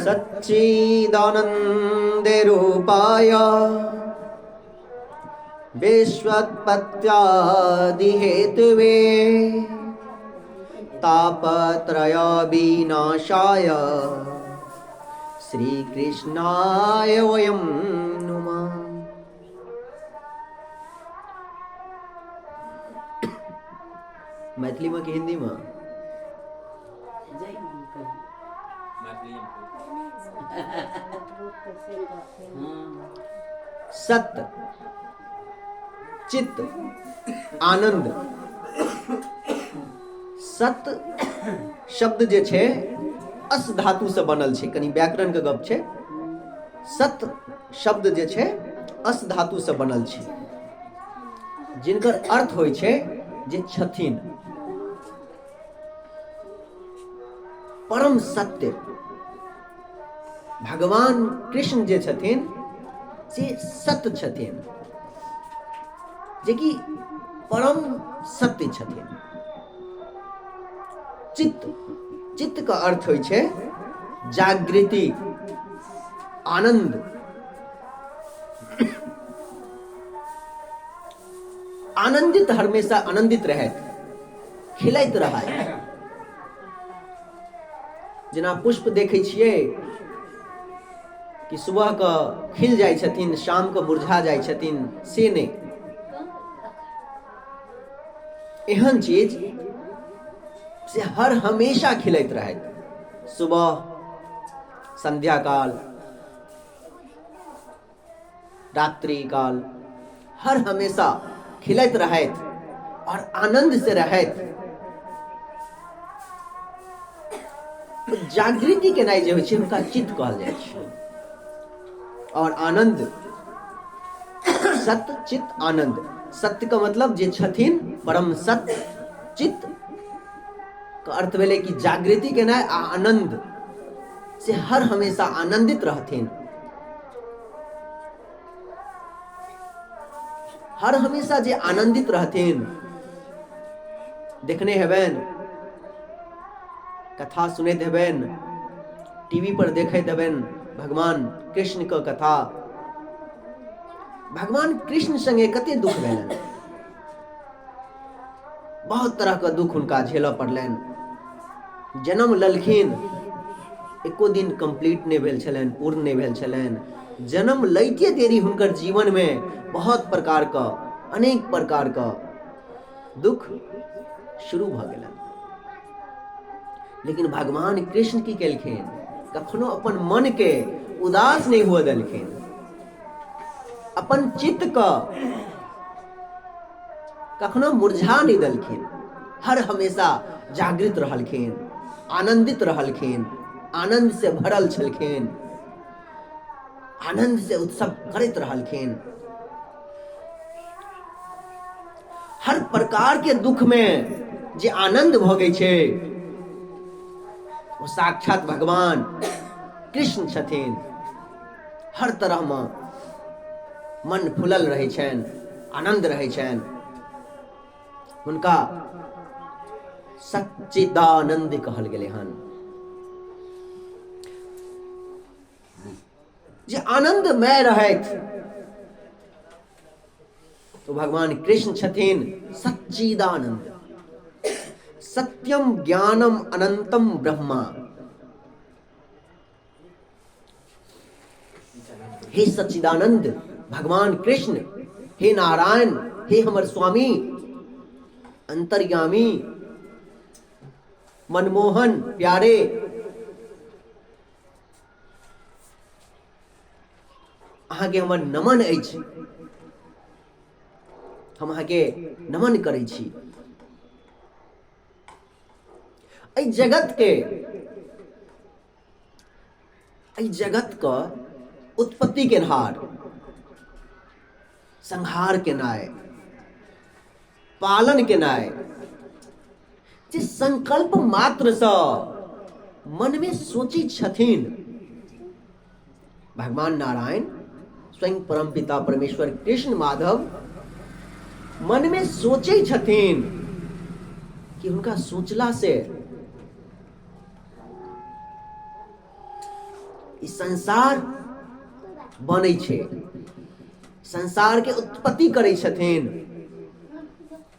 सच्चिदानन्दरूपाय विश्वोत्पत्त्यादिहेतवे तापत्रयविनाशाय श्रीकृष्णाय वयं नुमः। मैथिलीमे कि हिन्दीमे? सत्य, चित्त, आनन्द। सत शब्द जे छै अस धातुसँ बनल छै। कनि व्याकरणके गप छै। सत शब्द जे छै अस धातुसँ बनल छै, जिनकर अर्थ होइ छै जे छथिन, परम सत्य। भगवान कृष्ण जे छथिन से सत्य छथिन, जेकि परम सत्य छथिन। चित्त, चित्त के अर्थ होइ छै जागृति, आनंद। आनंदित, हमेशा आनंदित रहैत, खिलैत रहै। जेना पुष्प देखै छियै कि सुबहके खिल जाइ छथिन, शामके मुरझा जाइ छथिन, से नहि। एहन चीज से हर हमेशा खिलैत रहैत, सुबह, संध्या काल, रात्रि काल, हर हमेशा खिलैत रहैत और आनंद से रहैत। तो जागृति केनाइ जे होइ छै, हुनका चित्त कहल जाइ छै। और आनंद, सत्य, चित्त, आनंद। सत्य के मतलब जे छथिन परम सत्य। चित्त के अर्थ भेलै कि जागृति केनाइ, आ आनंद से हर हमेशा आनंदित रहथिन, हर हमेशा जे आनंदित रहथिन। देखने हेबनि, कथा सुनैत हेबनि, टीवी पर देखैत हेबनि भगवान कृष्ण के कथा। भगवान कृष्ण संगे कते दुख भेलनि, बहुत तरह के दुख हुनका झेलऽ पड़लनि। जन्म लेलखिन, एको दिन कम्प्लीट नहि भेल छलनि, पूर्ण नहि भेल छलनि। जन्म लैते देरी हुनकर जीवनमे बहुत प्रकारके, अनेक प्रकारके दुख शुरू भऽ गेलनि। लेकिन भगवान कृष्ण की केलखिन? कखनो अपन मनके उदास नहि हुअ देलखिन। अपन चित्तके कखनो मुरझा नहि देलखिन। हर हमेशा जागृत रहलखिन, आनंदित रहलखिन, आनंद से भरल छलखिन, आनंद से उत्सव करैत रहलखिन। हर प्रकार के दुख में जे आनंद भोगै छै, ओ साक्षात भगवान कृष्ण छथिन। हर तरह में मन फुलल रहै छनि, आनंद रहै छनि। हुनका सच्चिदानंद कहल गेलै हन। जे आनंदमय रहथि तो भगवान कृष्ण छथिन सच्चिदानंद। सत्यम ज्ञानम अनंतम ब्रह्मा। हे सच्चिदानंद भगवान कृष्ण, हे नारायण, हे हमर स्वामी, अंतर्यामी, मनमोहन, प्यारे, अहाँके हमर नमन अछि, हम अहाँके नमन करै छी। एहि जगतके, एहि जगतके उत्पत्ति केनहार, संहार केनाइ, पालन केनाइ, जे संकल्प मात्रसँ मनमे सोचै छथिन भगवान नारायण स्वयं परम पिता परमेश्वर कृष्ण माधव मनमे सोचै छथिन कि हुनका सोचला से ई संसार बनै छै, संसारके उत्पत्ति करै छथिन,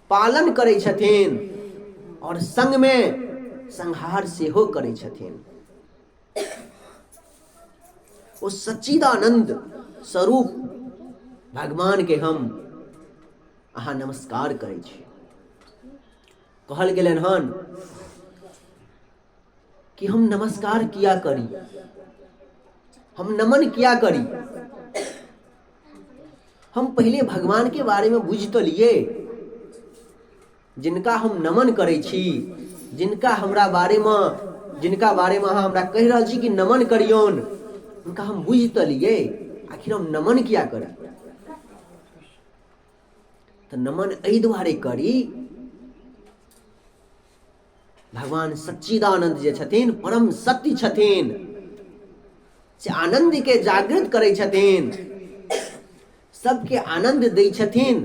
पालन करै छथिन आओर संगमे संहार सेहो करै छथिन। ओ सच्चिदानंद स्वरूप भगवान के हम अहाँ नमस्कार करै छी। कहल गेलनि हन कि हम नमस्कार किया करी, हम नमन किया करी? हम पहिले भगवान के बारे में बुझि तो लिए, जिनका हम नमन करै छी, जिनका हमरा बारेमे, जिनका बारेमे अहाँ हमरा कहि रहल छी कि नमन करियौन, हुनका हम बुझि तऽ लियै, आखिर हम नमन किया करी? तऽ नमन एहि दुआरे करी, भगवान सच्चिदानंद जे छथिन, परम सत्य छथिन, से आनन्दके जागृत करै छथिन, सबके आनन्द दै छथिन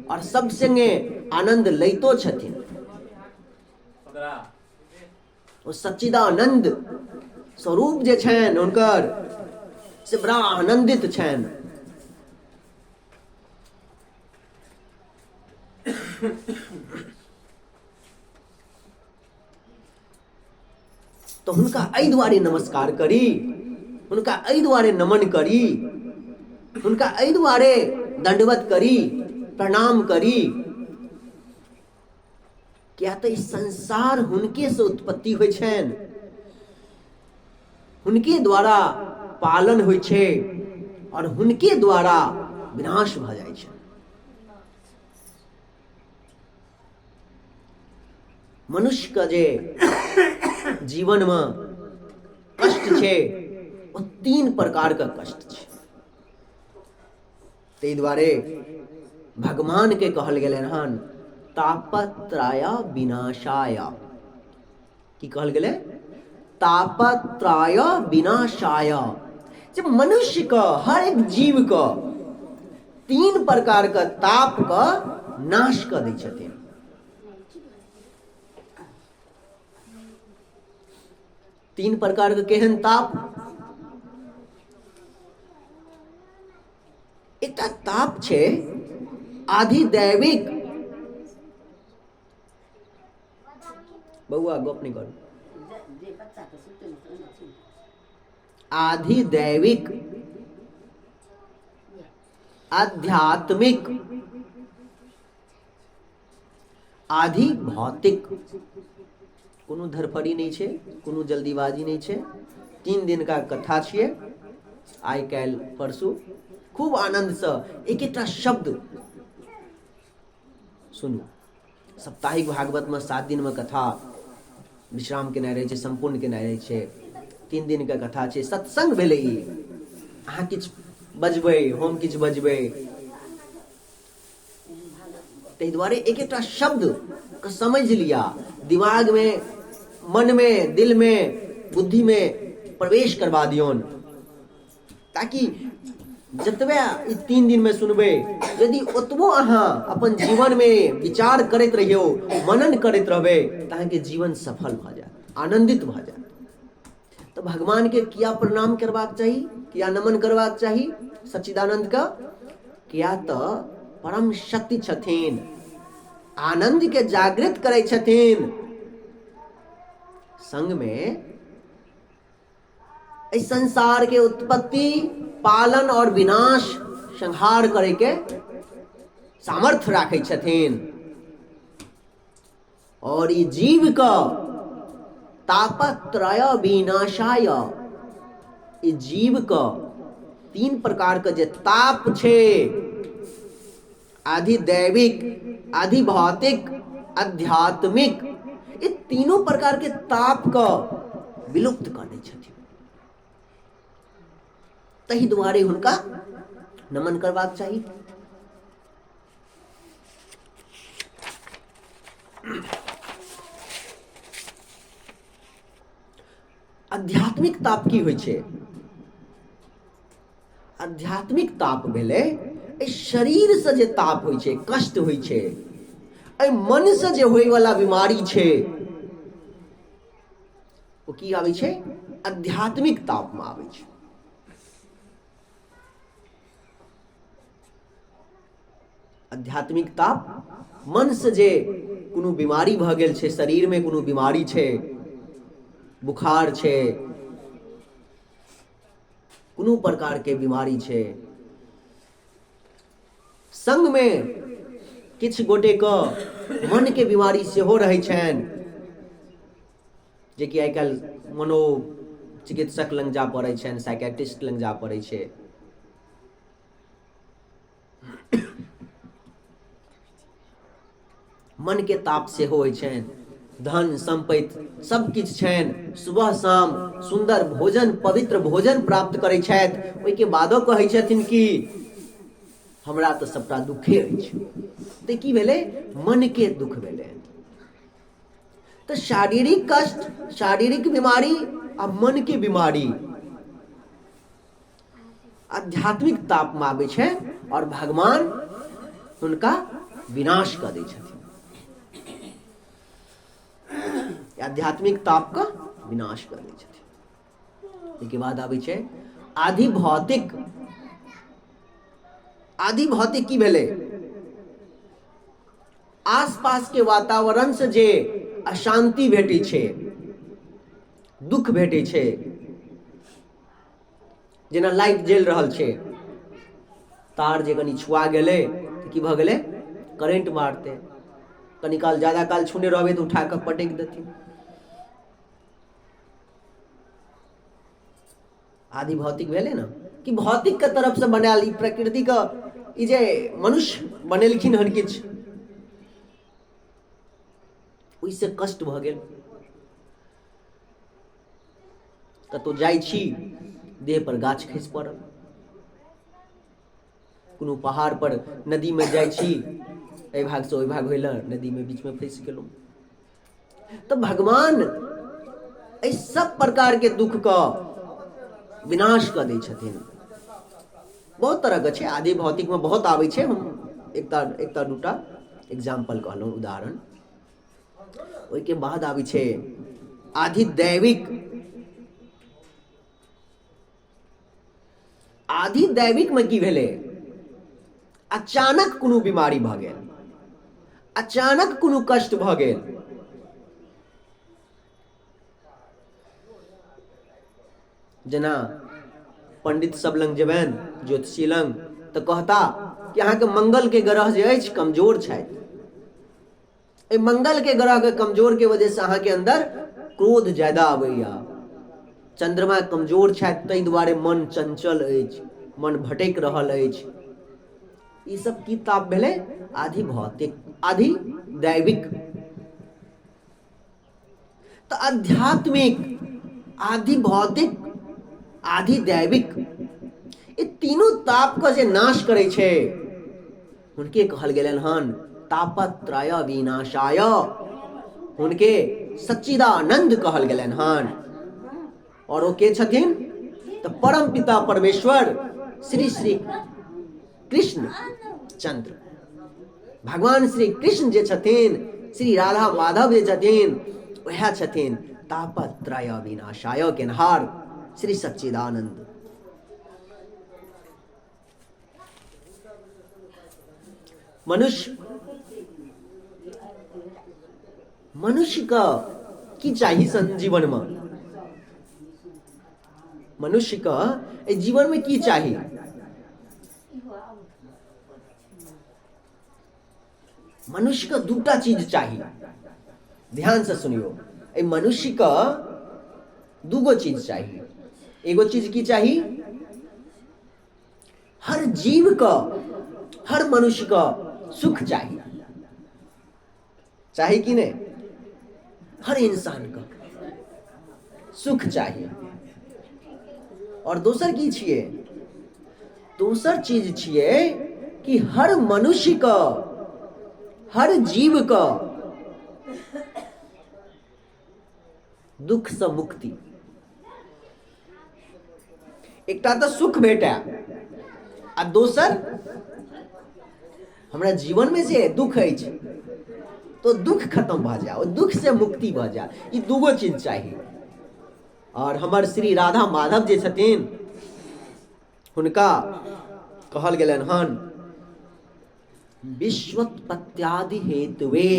आओर सब संगे आनन्द लैतो छथिन। ओ सच्चिदानंद स्वरूप जे छनि हुनकर, से बड़ा आनंदित छनि। तऽ हुनका एहि दुआरे नमस्कार करी, हुनका एहि दुआरे नमन करी, हुनका एहि दुआरे दंडवत करी, प्रणाम करी, किया तऽ ई संसार हुनके से उत्पत्ति होइ छनि, हुनके द्वारा पालन होइ छै आओर हुनके द्वारा विनाश भऽ जाइ छै। मनुष्यके जे जीवनमे कष्ट छै ओ तीन प्रकारके कष्ट छै। ताहि दुआरे भगवानके कहल गेलै हन तापत्राय विनाशाय। की कहल गेलै? तापत्राय विनाशाय। जे मनुष्यके, हर एक जीवके तीन प्रकारके तापके नाश कऽ दै छथिन। तीन प्रकारके केहन ताप? एकटा ताप छै आधिदैविक। बौआ गप नहि करू। आधिदैविक, आध्यात्मिक, आधि भौतिक। कोनो धरफड़ी नहि छै, कोनो जल्दीबाजी नहि छै। 3 दिनका कथा छियै, आइ काल्हि परसू। खूब आनन्दसँ एक एकटा शब्द सुनू। साप्ताहिक भागवतमे 7 दिनमे कथा विश्राम केनाइ रहै छै, सम्पूर्ण केनाइ रहै छै। 3 दिनके कथा छै, सत्संग भेलै ई। अहाँ किछु बजबै, हम किछु बजबै, ताहि दुआरे एक एकटा शब्दके समझि लिअ, दिमागमे, मनमे, दिलमे, बुद्धिमे प्रवेश करबा दियौन, ताकि जतबे ई 3 दिनमे सुनबै, यदि ओतबो अहाँ अपन जीवनमे विचार करैत रहियौ, मनन करैत रहबै, तऽ अहाँके जीवन सफल भऽ जायत, आनन्दित भऽ जायत। तऽ भगवानके किया प्रणाम करबाक चाही, किया नमन करबाक चाही सच्चिदानन्दके? किया तऽ परम शक्ति छथिन, आनन्दके जागृत करै छथिन, संगमे एहि संसार के उत्पत्ति, पालन और विनाश, संहार करे के सामर्थ्य राखै छथिन। और ई जीव के तापत्रय विनाशाय, ई जीव के 3 प्रकार के जे ताप छै, आधिदैविक, आधिभौतिक, आध्यात्मिक, ई तीनों प्रकार के ताप के विलुप्त कऽ दै छथिन। ताहि दुआरे हुनका नमन करबाक चाही। आध्यात्मिक ताप की होइ छै? आध्यात्मिक ताप भेलै एहि शरीरसँ जे ताप होइ छै, कष्ट होइ छै, एहि मनसँ जे होइवला बीमारी छै, ओ की आबै छै? आध्यात्मिक तापमे आबै छै। आध्यात्मिक ताप मनसँ जे कोनो बीमारी भऽ गेल छै, शरीरमे कोनो बीमारी छै, बुखार छै, कोनो प्रकारके बीमारी छै। संगमे किछु गोटेके मनके बीमारी सेहो रहै छनि, जेकि आइ काल्हि मनोचिकित्सक लग जाय पड़ै छनि, साइकेट्रिस्ट लग जाय पड़ै छै। मनके ताप सेहो होइ छनि। धन सम्पत्ति सब किछु छनि, सुबह शाम सुन्दर भोजन, पवित्र भोजन प्राप्त करै छथि, ओहिके बादो कहै छथिन कि हमरा तऽ सबटा दुखे अछि। तऽ की भेलै? मनके दुख भेलै। तऽ शारीरिक कष्ट, शारीरिक बीमारी आ मनके बीमारी आध्यात्मिक तापमे आबै छै आओर भगवान हुनका विनाश कऽ दै छथिन। आध्यात्मिक तापके विनाश कऽ दै छथिन। ओहिके बाद आबै छै आधि भौतिक। आधि भौतिक की भेलै? आसपास के वातावरण से जे अशांति भेटै छै, दुख भेटै छै, जेना लाइट जलि रहल छै, तार जे कनि छुआ गेलै तऽ की भऽ गेलै? करेंट मारतै। कनि काल ज्यादा काल छूने रहबै तऽ उठा कऽ पटकि देथिन। आदि भौतिक भेलै ने कि भौतिकके तरफसँ बनायल ई प्रकृतिके ई जे मनुष्य बनेलखिन हन किछु, ओहिसँ कष्ट भऽ गेल। कतहु जाइ छी, देह पर गाछ खसि पड़ल, कोनो पहाड़ पर नदीमे जाइ छी, एहि भागसँ ओहि भाग होइले नदीमे बीचमे फँसि गेलहुँ। तऽ भगवान एहि सब प्रकारके दुःखके विनाश कऽ दै छथिन। बहुत तरहके छै आदि भौतिकमे, बहुत आबै छै। हम एकटा एकटा दूटा एग्जाम्पल कहलहुँ, उदाहरण। ओहिके बाद आबै छै आधिदैविक। आधिदैविकमे की भेलै? अचानक कोनो बीमारी भऽ गेल, अचानक कोनो कष्ट भऽ गेल, जेना पंडित सब लग जेबनि, ज्योतिषी लग, तऽ कहता कि अहाँके मंगलके ग्रह जे अछि कमजोर छथि। एहि मंगलके ग्रहके कमजोरके वजहसँ अहाँके अन्दर क्रोध ज्यादा अबैया। चंद्रमा कमजोर छथि, ताहि दुआरे मन चंचल अछि, मन भटकि रहल अछि। ई सब की ताप भेलै? आधि भौतिक, आधि दैविक। तऽ आध्यात्मिक, आधि भौतिक, आधि दैविक, ई तीनू तापके जे नाश करै छै, हुनके कहल गेलनि हन तापत्रय विनाशाय, हुनके सच्चिदानंद कहल गेलनि हन। और ओ के छथिन? तऽ परम पिता परमेश्वर श्री श्री कृष्ण चंद्र, भगवान श्री कृष्ण जे छथिन, श्री राधा माधव जे छथिन, वएह छथिन तापत्रय विनाशाय केनहार श्री सच्चिदानंद। मनुष्य मनुष्य का की चाही जीवन में? मनुष्य का जीवन में की चाही? मनुष्य का दूटा चीज चाही। ध्यान से सुनियो, ए मनुष्य का दूगो चीज चाही। एगो चीज की चाही? हर जीव का, हर मनुष्य का सुख चाही। चाही कि नहीं? हर इंसान का सुख चाही। और दोसर की छिए? दोसर चीज छिए कि हर मनुष्य का, हर जीव का दुख से मुक्ति। एकटा तऽ सुख भेटै आ दोसर हमरा जीवनमे जे दुख अछि तो दुख खत्म भऽ जाए, ओ दुख से मुक्ति भऽ जाए। ई दूगो चीज चाही। और हमर श्री राधा माधव जे छथिन, हुनका कहल गेलनि हन विश्वोत्पत्त्यादि हेतुवे,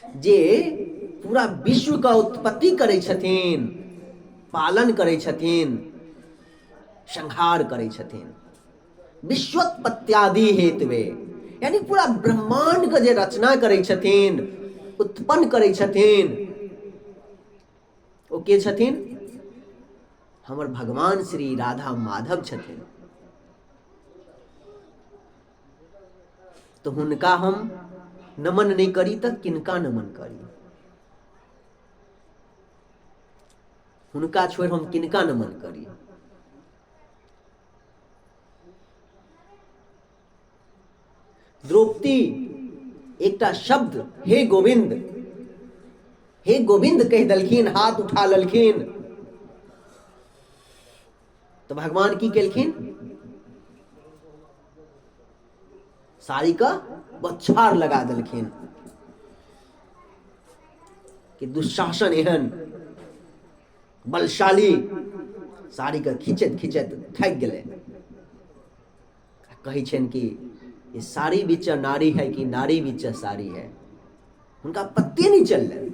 जे पूरा विश्वके उत्पत्ति करै छथिन, पालन करै छथिन, संहार करै छथिन। विश्वोत्पत्त्यादि हेतुवे यानी पूरा ब्रह्माण्डके जे रचना करै छथिन, उत्पन्न करै छथिन, ओ के छथिन? हमर भगवान श्री राधा माधव छथिन। तऽ हुनका हम नमन नहि करी तऽ किनका नमन करी? हुनका छोड़ि हम किनका नमन करी? द्रौपदी एकटा शब्द हे गोविंद, हे गोविंद कहि देलखिन, हाथ उठा लेलखिन, तऽ भगवान की केलखिन? साड़ी का बछार लगा देलखिन कि दुशासन एहन बलशाली साड़ीके खींचैत खींचैत थाकि गेलै। कहै छनि कि ये साड़ी बीच नारी है कि नारी बीच साड़ी है। हुनका पत्ते नहीं चललनि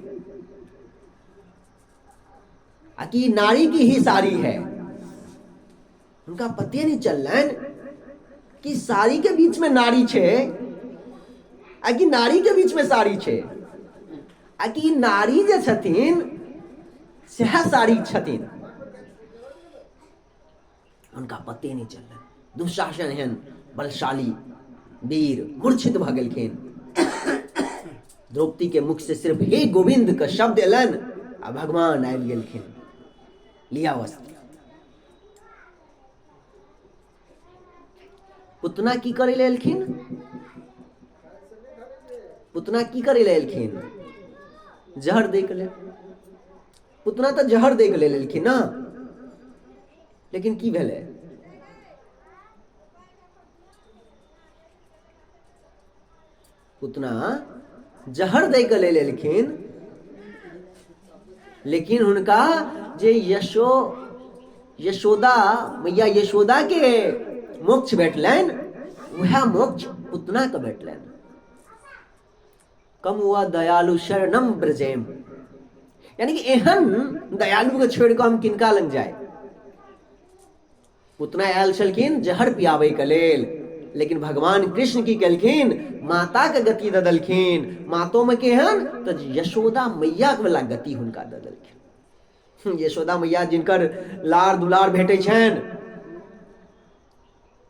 आ कि नारी की ही साड़ी है। हुनका पते नहीं चललनि कि साड़ी के बीच में नारी छै आ कि नारी के बीच में साड़ी छै, आ कि नारी जे छथिन सएह साड़ी छथिन। हुनका पते नहीं चललनि। दुशासन एहन बलशाली वीर मूर्छित भऽ गेलखिन। द्रौपदी के मुख से सिर्फ हे गोविंद के शब्द एलनि आ भगवान आबि गेलखिन। लिया वस्त्र। पुतना की करै लए एलखिन? पुतना की करै लए एलखिन? जहर दै के लेल। पुतना तऽ जहर दै के लेल एलखिन ने, लेकिन की भेलै? पुतना जहर दै के लेल एलखिन, लेकिन हुनका जे यशोदा मैया यशोदा के मोक्ष भेटलनि, वएह मोक्ष पुतना के भेटलनि। कम हुआ दयालु शरणम ब्रजेम, यानी कि एहन दयालु के छोड़ि कऽ हम किनका लग जाय? पुतना आयल छलखिन जहर पियाबै के लेल, लेकिन भगवान कृष्ण की केलखिन? माता के गति दऽ देलखिन। मातो में केहन? तऽ यशोदा मैया वाला गति हुनका दऽ देलखिन। यशोदा मैया जिनकर लार दुलार भेटै छनि,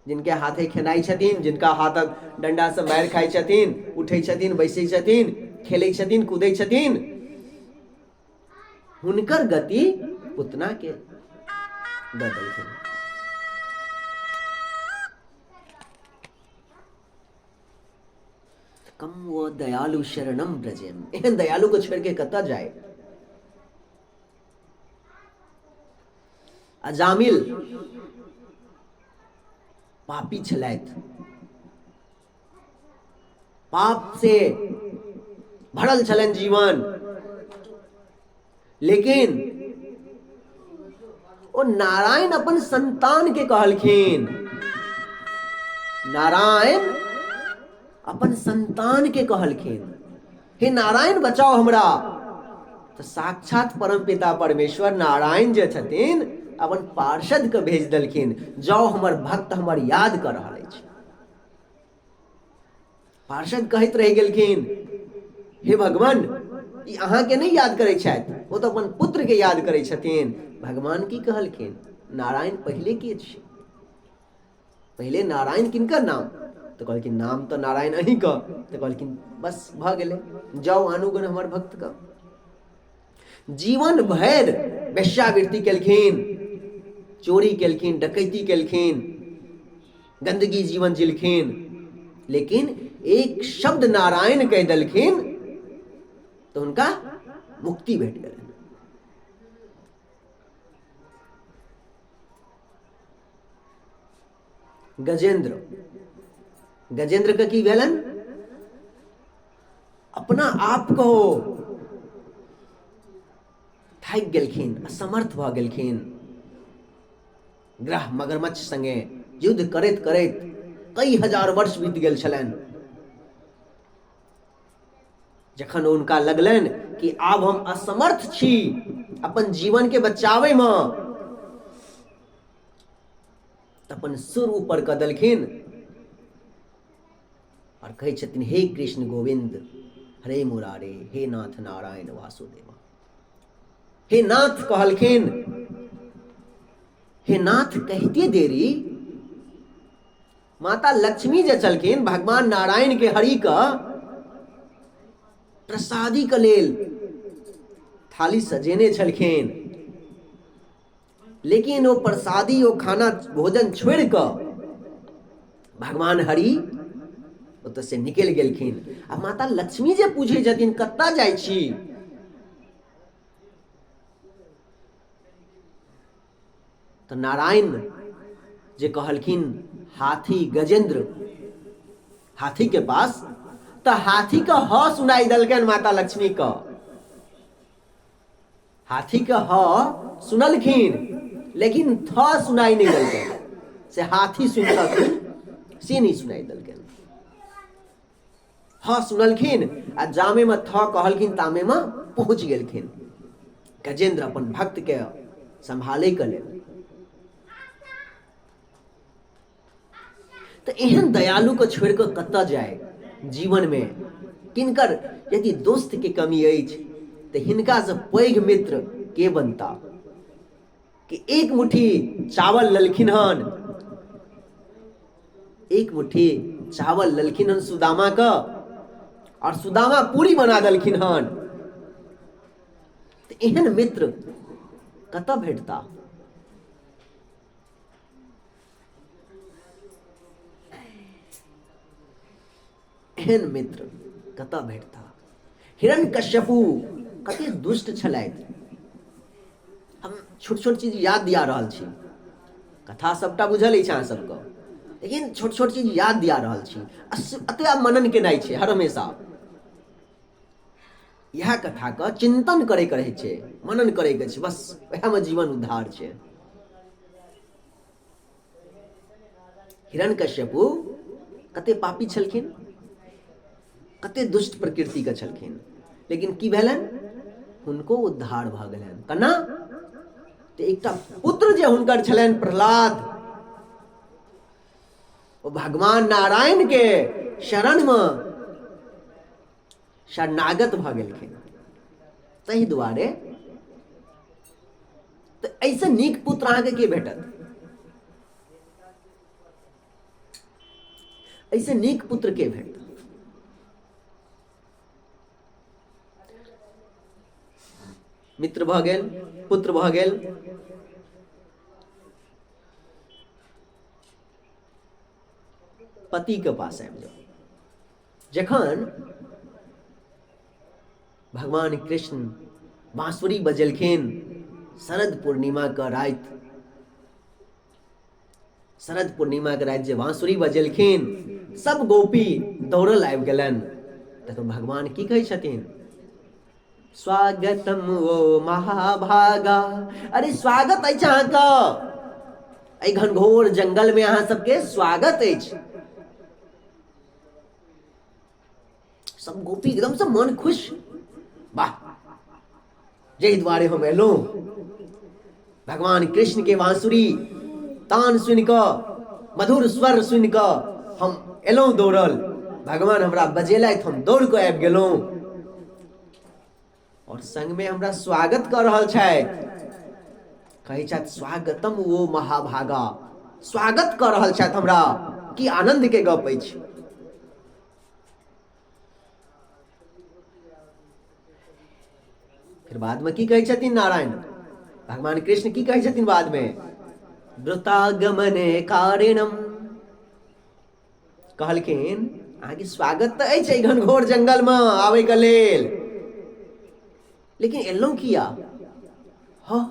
जिनके हाथे खेनाइ छथिन, जिनका हाथक डंडासँ मारि खाइ छथिन, उठै छथिन, बैसै छथिन, खेलै छथिन, कूदै छथिन, हुनकर गति पुतना के दऽ देलखिन। कम वो दयालु शरणम ब्रजेम, एहन दयालु को छोड़ के कतऽ जाए? अजामिल पापी छलथि, पाप से भरल छलनि जीवन, लेकिन ओ नारायण अपन संतान के कहलखिन, नारायण अपन संतान के कहलखिन, हे नारायण बचाओ हमरा। तऽ साक्षात परम पिता परमेश्वर नारायण जे छथिन अपन पार्षद के भेज देलखिन, जाओ हमर भक्त हमर याद कऽ रहल अछि। पार्षद कहैत रहि गेलखिन, हे भगवान ई अहाँके नहि याद करै छथि, ओ तऽ अपन पुत्रके याद करै छथिन। भगवान की कहलखिन? नारायण पहिले के छी? पहिले नारायण किनकर नाम? तऽ कहलखिन नाम तऽ नारायण अहीँके। तऽ कहलखिन बस भऽ गेलै, जाउ आनू गन हमर भक्तके। जीवन भरि वेश्यावृत्ति केलखिन, चोरी केलखिन, डकैती केलखिन, गंदगी जीवन जिलखिन, लेकिन एक शब्द नारायण कहि देलखिन तऽ हुनका मुक्ति भेट गेलनि। गजेंद्र, गजेंद्र के की भेलनि? अपना आप को थाकि गेलखिन, असमर्थ भऽ गेलखिन। ग्रह मगरमच्छ संगे युद्ध करैत करैत कई हजार वर्ष बीत गेल छलनि। जखन हुनका लगलनि कि आब हम असमर्थ छी अपन जीवनके बचाबैमे, तऽ अपन सुर ऊपर कऽ देलखिन आओर कहै छथिन, हे कृष्ण गोविन्द हरे मुरारे, हे नाथ नारायण वासुदेवा। हे नाथ कहलखिन, हे नाथ कहिते देरी माता लक्ष्मी जे छलखिन भगवान नारायण के हरि के प्रसादी के लेल थाली सजेने छलखिन, लेकिन ओ प्रसादी ओ खाना भोजन छोड़ि कऽ भगवान हरि ओतऽ से निकलि गेलखिन। आ माता लक्ष्मी जे पूछै छथिन कतऽ जाइ छी, तऽ नारायण जे कहलखिन हाथी गजेंद्र हाथी के पास, तऽ हाथी के ह सुनाई देलकनि माता लक्ष्मी के। हाथी के ह सुनलखिन लेकिन थ सुनाई नहीं देलकनि, से हाथी सुनलखिन से नहीं सुनाई देलकनि। ह सुनलखिन आ जामे में थ कहलखिन तामे में पहुंच गेलखिन गजेंद्र अपन भक्त के संभाले के लेल। तऽ एहन दयालु के छोड़ि कऽ कतऽ जाय जीवन में? किनकर यदि दोस्त के कमी अछि तऽ हिनका से पैघ मित्र के बनता कि एक मुट्ठी चावल लेलखिन हन, एक मुट्ठी चावल लेलखिन हन सुदामा के और सुदामा पूरी बना देलखिन हन। तऽ एहन मित्र कतऽ भेटता? एहन मित्र कतऽ भेटता? हिरण्यकश्यपु कते दुष्ट छलथि। हम छोट छोट चीज याद दिया रहल छी, कथा सबटा बुझल अछि अहाँ सबके, लेकिन छोट छोट चीज याद दिया रहल छी। अतः मनन केनाइ छै हर हमेशा, इएह कथाके चिन्तन करैके रहै छै, मनन करैके छै, बस उएहमे जीवन उद्धार छै। हिरण्यकश्यपु कते पापी छलखिन, कते दुष्ट प्रकृतिके छलखिन, लेकिन की भेलनि? हुनको उद्धार भऽ गेलनि। केना? तऽ एकटा पुत्र जे हुनकर छलनि प्रहलाद, ओ भगवान नारायण के शरणमे शरणागत भऽ गेलखिन। ताहि दुआरे तऽ एहिसँ नीक पुत्र अहाँके के भेटत? एहिसँ नीक पुत्र के भेटत? मित्र भऽ गेल, पुत्र भऽ गेल, पतिके पास आबि जाउ। जखन भगवान कृष्ण बाँसुरी बजेलखिन शरद पूर्णिमाके राति, शरद पूर्णिमाके राति जे बाँसुरी बजेलखिन, सब गोपी दौड़ल आबि गेलनि। तखन भगवान की कहै छथिन? स्वागतम ओ महाभागा। अरे स्वागत अछि अहाँके, एहि घनघोर जंगलमे अहाँ सबके स्वागत अछि। सब गोपी एकदम से मन खुश, वाह जाहि दुआरे हम एलहुँ। भगवान कृष्ण के बांसुरी तान सुनि कऽ, मधुर स्वर सुनि कऽ हम एलहुँ दौड़ल। भगवान हमरा बजेलथि, हम दौड़ कऽ आबि गेलहुँ और संगमे हमरा स्वागत कऽ रहल छथि। कहै छथि स्वागतम ओ महाभागा, स्वागत कऽ रहल छथि हमरा। की आनंद के गप अछि। फिर बादमे की कहै छथिन नारायण भगवान कृष्ण की कहै छथिन बादमे? द्रुतागमने कारिणम। कहलखिन अहाँके स्वागत तऽ अछि एहि घनघोर जंगलमे आबैके लेल, लेकिन एलहुँ किया? हँ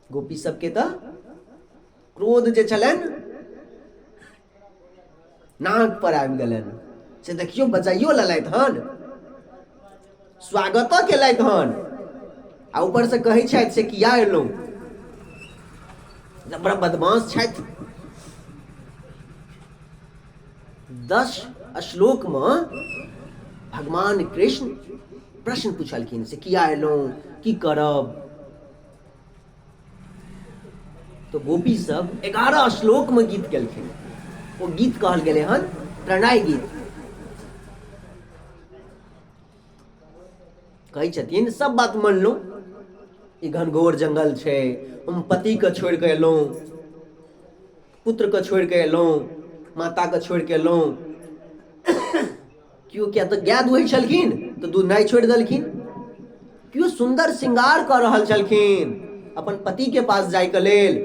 गोपी सबके तऽ क्रोध जे छलनि नाक पर आबि गेलनि। से देखियौ बजाइयो लेलथि हन, स्वागतो केलथि हन, आ ऊपर से कहै छथि से किया एलहुँ? बड़ा बदमाश छथि। 10 श्लोकमे भगवान कृष्ण प्रश्न पुछलखिन से किया एलहुँ, की करब। तो गोपी सब 11 श्लोकमे गीत गेलखिन। ओ गीत कहल गेलै हन प्रणय गीत। कहै छथिन सब बात मानलहुँ, ई घनघोर जंगल छै, हम पतिके छोड़ि कऽ एलहुँ, पुत्रके छोड़ि कऽ एलहुँ, माताके छोड़ि कऽ एलहुँ। केओ किया तऽ गाय दुहै छलखिन तऽ दूध नहि छोड़ि देलखिन, केओ सुन्दर श्रृंगार कऽ रहल छलखिन अपन पतिके पास जाइके लेल,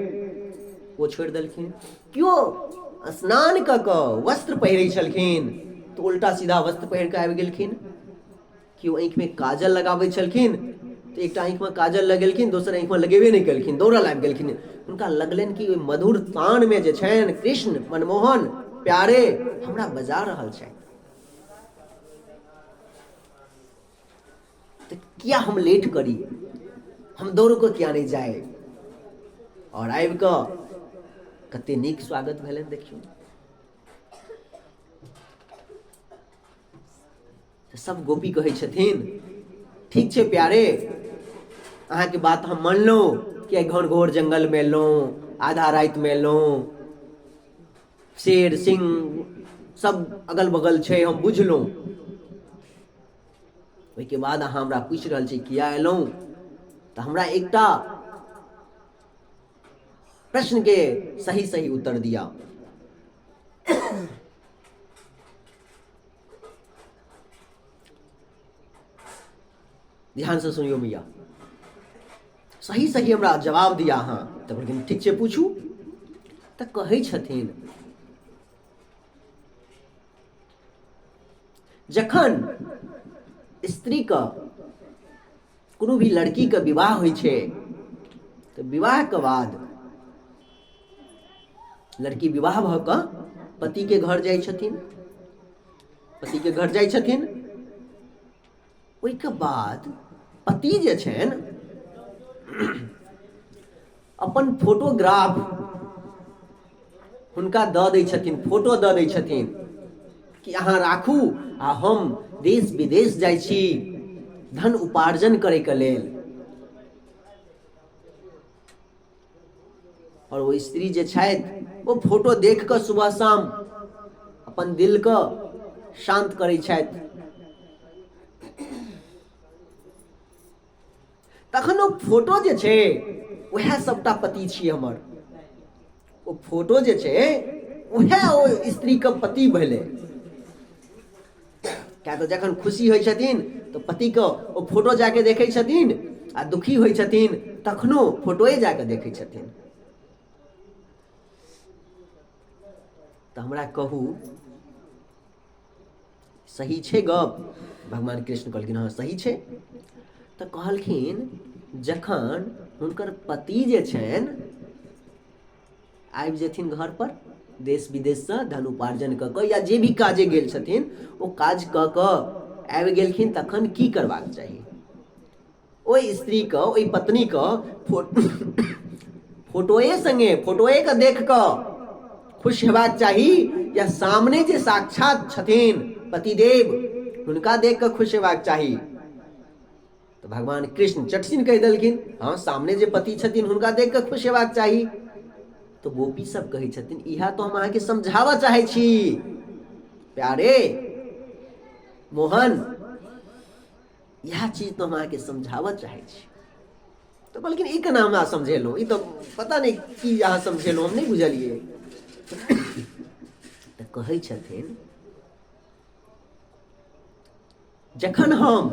ओ छोड़ि देलखिन, केओ स्नान कऽ कऽ वस्त्र पहिरै छलखिन तऽ उल्टा सीधा वस्त्र पहिर कऽ आबि गेलखिन, केओ आँखिमे काजल लगाबै छलखिन तऽ एकटा आँखिमे काजल लगेलखिन, दोसर आँखिमे लगेबे नहि केलखिन, दौड़ल आबि गेलखिन। हुनका लगलनि कि ओहि मधुर तानमे जे छनि कृष्ण मनमोहन प्यारे हमरा बजा रहल छथि, तऽ किया हम लेट करी, हम दौड़ कऽ किया नहि जाय। आओर आबि कऽ कते नीक स्वागत भेलनि देखियौ। तऽ सब गोपी कहै छथिन ठीक छै प्यारे, अहाँके बात हम मानलहुँ कि आइ घनघोर जंगलमे एलहुँ, आधा रातिमे एलहुँ, शेर सिंह सब अगल बगल छै, हम बुझलहुँ। ओहिके बाद अहाँ हमरा पूछि रहल छी किया एलहुँ, तऽ हमरा एकटा प्रश्नके सही सही उत्तर दिअ। ध्यान से सुनियो मैया, सही सही हमरा जवाब दिया अहाँ। तऽ कहलखिन ठीक छै पूछू। तऽ कहै छथिन जखन स्त्रीके कोनो भी लड़कीके विवाह होइ छै तऽ विवाहके बाद लड़की विवाह भऽ कऽ पतिके घर जाइ छथिन, पतिके घर जाइ छथिन, ओहिके बाद पति जे छनि अपन फोटोग्राफ हुनका दऽ दै छथिन, फोटो दऽ दै छथिन कि अहाँ राखू आ हम देश विदेश जाइ छी धन उपार्जन करैके लेल। आओर ओ स्त्री जे छथि ओ फोटो देख कऽ सुबह शाम अपन दिलके शान्त करै छथि। तखन ओ फोटो जे छै उएह सबटा पति छियै हमर, ओ फोटो जे छै उएह ओ स्त्रीके पति भेलै। किया तऽ जखन खुशी होइ छथिन तऽ पतिके ओ फोटो जाके देखै छथिन आ दुखी होइ छथिन तखनो फोटोए जाके देखै छथिन। तऽ हमरा कहू सही छै गप? भगवान कृष्ण कहलखिन हँ सही छै। तऽ कहलखिन जखन हुनकर पति जे छनि आबि जेथिन घर पर देश विदेशसँ धन उपार्जन कऽ कऽ या जे भी काजे गेल छथिन ओ काज कऽ कऽ आबि गेलखिन तखन की करबाक चाही? ओहि स्त्रीके ओहि पत्नीके फोटोए सङ्गे फोटोएके देख कऽ खुश हेबाक चाही या सामने जे साक्षात छथिन पतिदेव हुनका देख कऽ खुश हेबाक चाही? तऽ भगवान कृष्ण चटसिन कहि देलखिन हँ सामने जे पति छथिन हुनका देख कऽ खुश हेबाक चाही। तऽ गोपी सब कहै छथिन इएह तऽ हम अहाँके समझाबऽ चाहै छी प्यारे मोहन, इएह चीज तऽ हम अहाँके समझाबऽ चाहै छी। तऽ कहलखिन ई केना हमरा समझेलहुँ, ई तऽ पता नहि की अहाँ समझेलहुँ, हम नहि बुझलियै। तऽ कहै छथिन जखन हम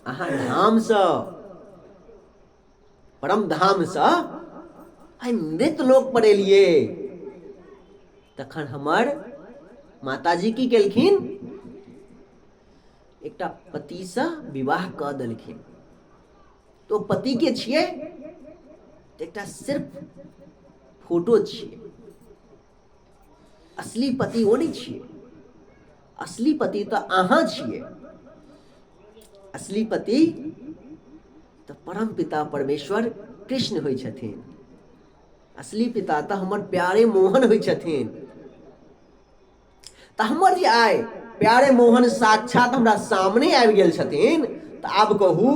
अहाँ धामसँ परम धामसँ आइ मृत लोक पर एलियै तखन हमर माताजी की केलखिन, एकटा पतिसँ विवाह कऽ देलखिन। तऽ ओ पति के छियै? एकटा सिर्फ फोटो छियै, असली पति ओ नहि छियै। असली पति तऽ अहाँ छियै, असली पति तऽ परम पिता परमेश्वर कृष्ण होइ छथिन, असली पिता तऽ हमर प्यारे मोहन होइ छथिन। तऽ हमर जे आइ प्यारे मोहन साक्षात हमरा सामने आबि गेल छथिन, तऽ आब कहू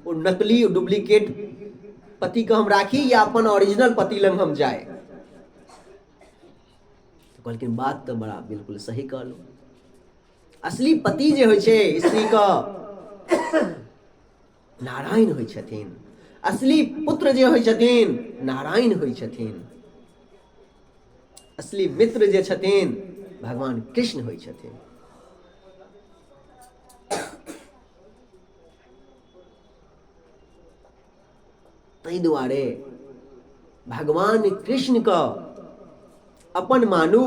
ओ नकली डुप्लीकेट पतिके हम राखी या अपन ओरिजिनल पति लग हम जाय? तऽ कहलखिन बात तऽ बड़ा बिल्कुल सही कहलहुँ। असली पति जे होइ छै स्त्रीके नारायण होइ छथिन, असली पुत्र जे होइ छथिन नारायण होइ छथिन, असली मित्र जे छथिन भगवान कृष्ण होइ छथिन। ताहि दुआरे भगवान कृष्णके अपन मानू,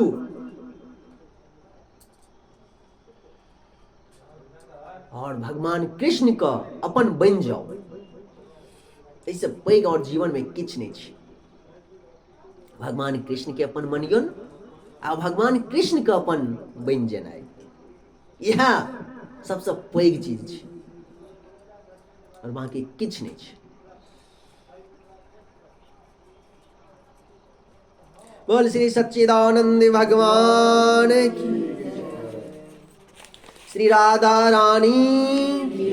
और भगवान कृष्ण के अपन बनि जाओ, एहिसँ पैघ और जीवन में किछु नहि छै। भगवान कृष्ण के अपन मनियौन आ भगवान कृष्ण के अपन बनि जेनाइ, इएह सबसँ पैघ चीज छै, और बाकी किछु नहि छै। बोल श्री सच्चिदानंद भगवान की, श्री राधा रानी की।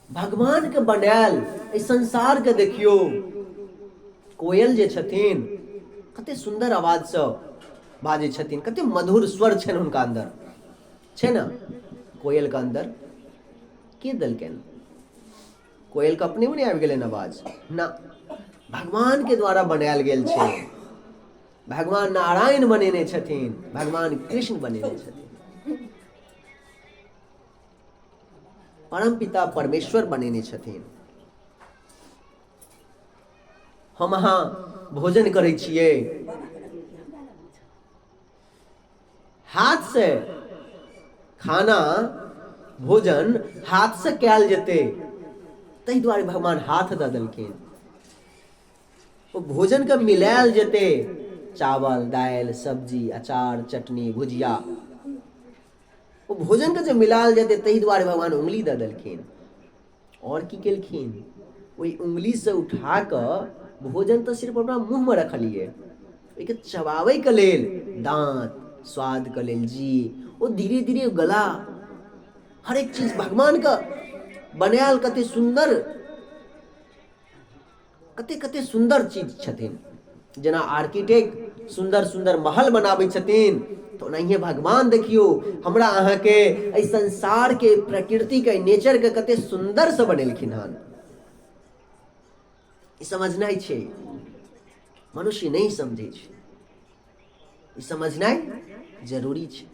भगवान के बनायल एहि संसार के देखियौ, कोयल जे छथिन कते सुन्दर आवाजसँ बाजै छथिन, कते मधुर स्वर छनि हुनका अन्दर छै ने। कोयलके अन्दर के देलकनि? कोयलके अपने नहि आबि गेलनि आवाज ना, भगवानके द्वारा बनायल गेल छै। भगवान नारायण बनेने छथिन, भगवान कृष्ण बनेने छथिन, परम पिता परमेश्वर बनेने छथिन। हम अहाँ भोजन करै छियै, हाथ से खाना भोजन हाथ से कयल जेतै, ताहि दुआरे भगवान हाथ दऽ देलखिन। ओ भोजनके मिलायल जेतै, चावल दालि सब्जी अचार चटनी भुजिया, ओ भोजनके जे मिलायल जेतै, ताहि दुआरे भगवान उंगली दऽ देलखिन। आओर की केलखिन? ओहि उंगलीसँ उठा कऽ भोजन तऽ सिर्फ अपना मुँहमे रखलियै, ओहिके चबाबैके लेल दाँत, स्वादके लेल जी, ओ धीरे धीरे गला, हरेक चीज भगवानके बनायल कते सुन्दर, कते कते सुन्दर चीज छथिन। जेना आर्किटेक्ट सुन्दर सुन्दर महल बनाबै छथिन, तऽ ओनाहिए भगवान देखियौ हमरा अहाँके एहि संसारके, प्रकृतिके, नेचरके कते सुन्दरसँ बनेलखिन हन। ई समझनाइ छै, मनुष्य नहि समझै छै, ई समझनाइ जरूरी छै।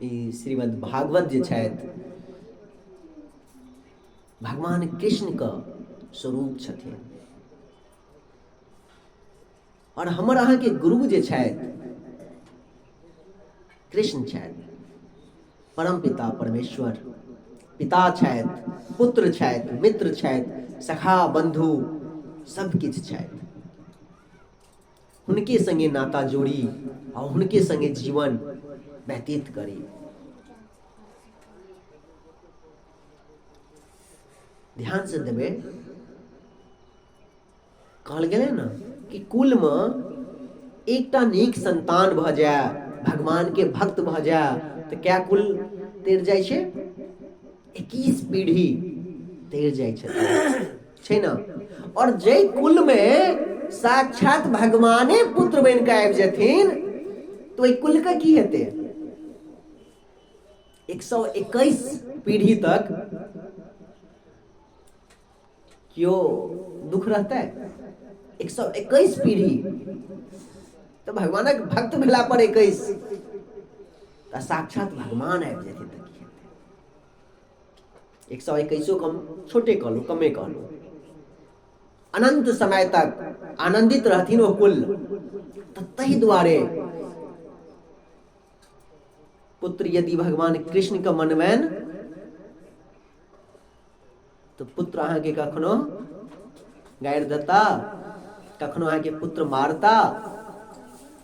ई श्रीमद् भागवत जे छथि भगवान कृष्णके स्वरूप छथिन, आओर हमर अहाँके गुरु जे छथि कृष्ण छथि, परम पिता परमेश्वर पिता छथि, पुत्र छथि, मित्र छथि, सखा बंधु सब किछु छथि। हुनके संगे नाता जोड़ी आ हुनके संगे जीवन व्यतीत करी। ध्यान से देबै, कहल गेलै ने कि कुलमे एकटा नीक संतान भऽ जाय, भगवानके भक्त भऽ जाय, तऽ कए कुल तर जाइ छै? 21 पीढ़ी तर जाइ छथिन, छै ने? आओर जाहि कुलमे साक्षात भगवाने पुत्र बनि कऽ आबि जेथिन, तऽ ओहि कुलके की हेतै? 121 पीढ़ी तक केओ दुख रहतै? 121 पीढ़ी तऽ भगवानक भक्त भेला पर 21, तऽ साक्षात भगवान आबि जेथिन तऽ की हेतै? 121 कम छोटे कहलहुँ, कमे कहलहुँ। अनंत समय तक आनंदित रहथिन ओ कुल। तऽ ताहि दुआरे पुत्र यदि भगवान कृष्ण के मनबनि तऽ पुत्र अहाँके कखनो गारि देता? कखनो अहाँके पुत्र मारता?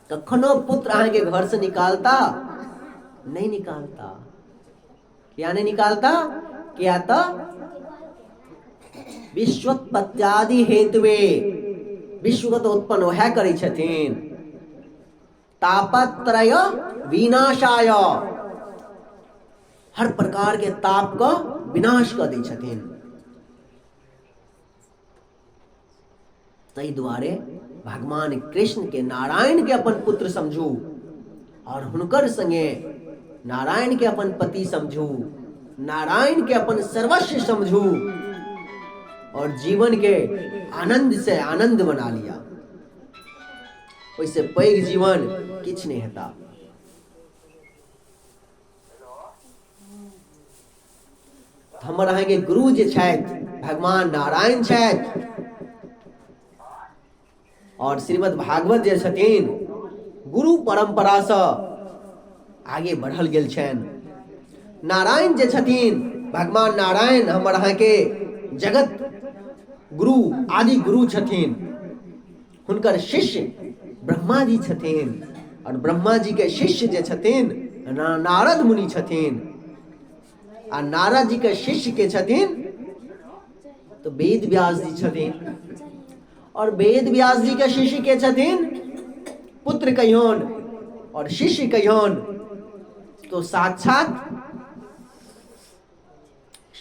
कखनो पुत्र अहाँके घर से निकालता? नहीं निकालता। किया नहीं निकालता? किया तो विश्वोत्पत्त्यादि हेतुवे विश्वगत उत्पन्न वएह करै छथिन। तापत्रय विनाशाय, हर प्रकार के ताप का विनाश कऽ दै छथिन। ताहि दुआरे भगवान कृष्ण के, नारायण के अपन पुत्र समझू और हुनकर संगे नारायण के अपन पति समझू, नारायण के अपन सर्वस्व समझू और जीवन के आनंद से आनंद बना लिया। ओहिसँ पैघ जीवन किछु नहि हेता। हमर अहाँके गुरु जे छथि भगवान नारायण छथि और श्रीमद् भागवत जे छथिन गुरु परम्परासँ आगे बढ़ल गेल छनि। नारायण जे छथिन भगवान नारायण हमर अहाँके जगत गुरु आदि गुरु छथिन। हुनकर शिष्य ब्रह्मा जी छथिन और ब्रह्मा जी के शिष्य जे छथिन नारद मुनि छथिन आ नारद जी के शिष्य के छथिन तो वेद व्यास जी छथिन और वेद व्यास जी के शिष्य के छथिन पुत्र कहियोन और शिष्य कहियोन तो साक्षात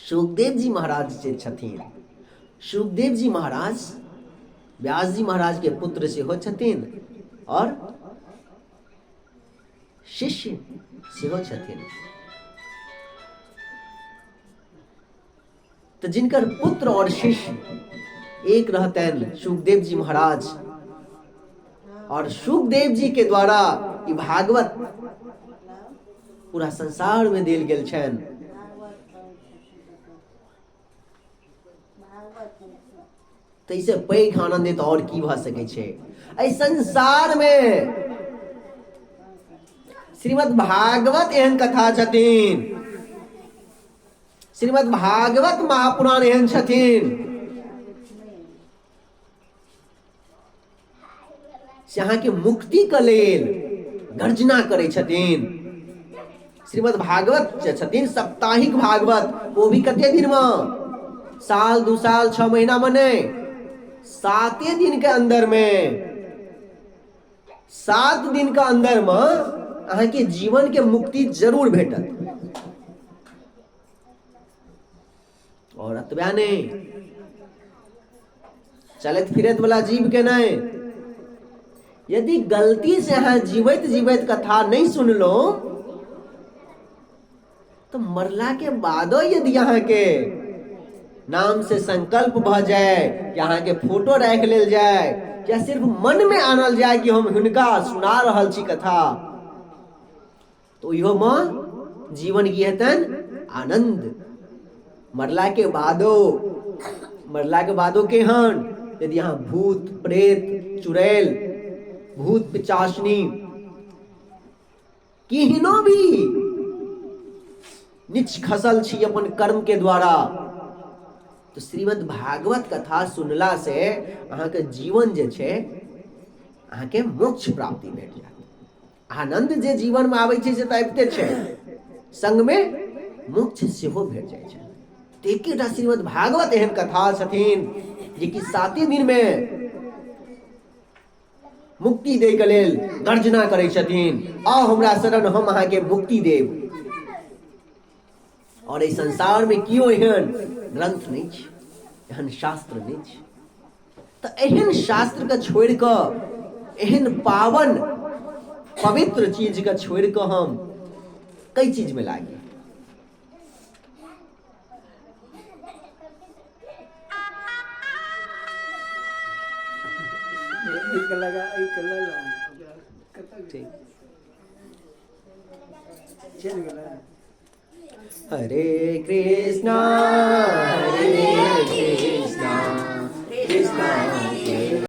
सुखदेव जी महाराज जे छथिन। सुखदेव जी महाराज व्यास जी महाराज के पुत्र सेहो छथिन और शिष्य सेहो छथिन। तऽ जिनकर पुत्र और शिष्य एक रहतनि सुखदेव जी महाराज और सुखदेव जी के द्वारा ई भागवत पूरा संसार में देल गेल छनि। ताहिसँ पैघ आनंदित और की भऽ सकै छै एहि संसार में। श्रीमद् भागवत एहन कथा छथिन, श्रीमद् भागवत महापुराण एहन छथिन से अहाँके मुक्तिके लेल गर्जना करै छथिन। श्रीमद् भागवत जे छथिन साप्ताहिक भागवत, वो भी कते दिनमे? साल 2 साल 6 महीनामे नहि, 7 दिन के अंदर में, 7 दिन के अंदर में अहाँके जीवन के मुक्ति जरूर भेटत। और एतबे नहि, चलैत फिरैत वाला जीव के नहि, यदि गलती से अहाँ जीवैत जीवैत कथा नहि सुनलहुँ तऽ मरला के बादो यदि अहाँके नाम से संकल्प भऽ जाय कि अहाँके फोटो राखि लेल जाय या सिर्फ मन में आनल जाय कि हम हुनका सुना रहल छी कथा, तऽ ओहियोमे जीवन की हेतनि आनन्द। मरला के बादो, मरला के बादो केहन, यदि अहाँ भूत प्रेत चुड़ैल भूत पिचासनी केहनो भी नीच खसल छी अपन कर्म के द्वारा, तो श्रीमद् भागवत कथा सुनला से अहाँके जीवन जे छै अहाँके मोक्ष प्राप्ति भेट जायत। आनंद जे जीवन में आबै छै से तऽ आबिते छै, संग में मोक्ष सेहो भेट जाइ छै। तऽ एकेटा श्रीमद् भागवत एहन कथा छथिन जेकि 7 दिन में मुक्ति दै के लेल गर्जना करै छथिन, आउ हमरा शरण, हम अहाँके मुक्ति देब। और एहि संसार में केओ एहन ग्रंथ नहि छै, एहन शास्त्र नहि छै। तऽ एहन शास्त्र के छोड़ि कऽ, एहन पावन पवित्र चीज के छोड़ि कऽ हम कई चीज में लागी। ठीक। हरे कृष्णा हरे कृष्णा कृष्ण कऽ।